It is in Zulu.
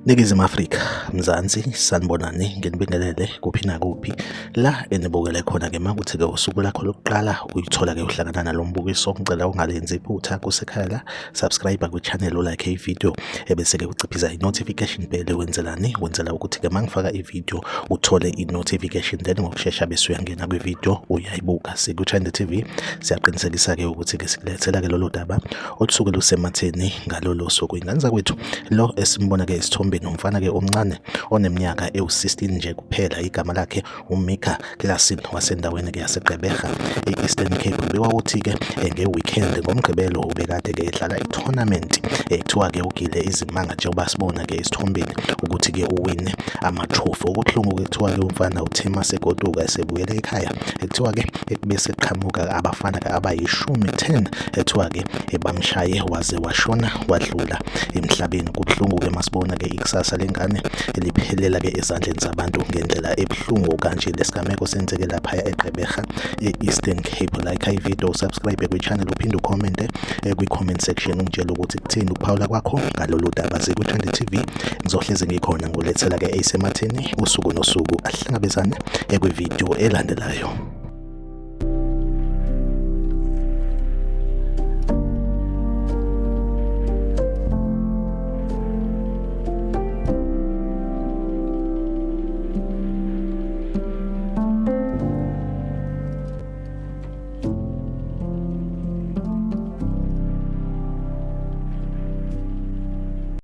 Ningizimu Afrika, Mzansi, sanibonani, nginibingelele kuphi nakuphi la enibukele khona-ke. Makuthi-ke usuku lakho lokuqala uyithola-ke uhlangana nalo mbukiso, ngicela ungalenzi iphutha kusekhaya la, subscribe kwi-channel, ulike i-video, ebese-ke uciphiza i-notification bell. Wenzelani? Wenzela ukuthi-ke mangifaka i-video uthole i-notification, then ngokushesha bese uyangena kwi-video uyayibuka. Siku-Trend TV siyaqinisekisa-ke ukuthi-ke sikulethela-ke lolo daba olusuke lusematheni ngalolo suku. Ingane zakwethu, lo esimbona-ke esithombeni umfana-ke omncane oneminyaka ewu-16 nje kuphela, igama lakhe uMika Klassen wasendaweni-ke yaseGqeberha e-Eastern Cape. Kubikwa ukuthi-ke nge-weekend ngoMgqibelo ubekade-ke edlala i-tournament, kuthiwa-ke ugile izimanga njengoba sibona-ke esithombeni ukuthi-ke uwine ama-trophy. Okubuhlungu-ke kuthiwa-ke umfana uthe masegoduka esebuyela ekhaya, kuthiwa-ke bese kuqhamuka abafana-ke abayishumi, 10, ethiwa-ke bamshaye waze washona wadlula emhlabeni. Kubuhlungu-ke masibona-ke ikusasa lengane liphelela-ke ezandleni zabantu ngendlela ebuhlungu kanje. Lesigameko senzeke laphaya eGqeberha e-Eastern Cape. Like i-video, subscribe kwi-channel, uphinde ukhomente kwi-comment section ungitshele ukuthi kuthini ukuphawula kwakho ngalolu daba. Zikwi-Trend TV, ngizohlezi ngikhona ngolethela-ke eyisematheni usuku nosuku. Ahlangabezane kwi-video elandelayo.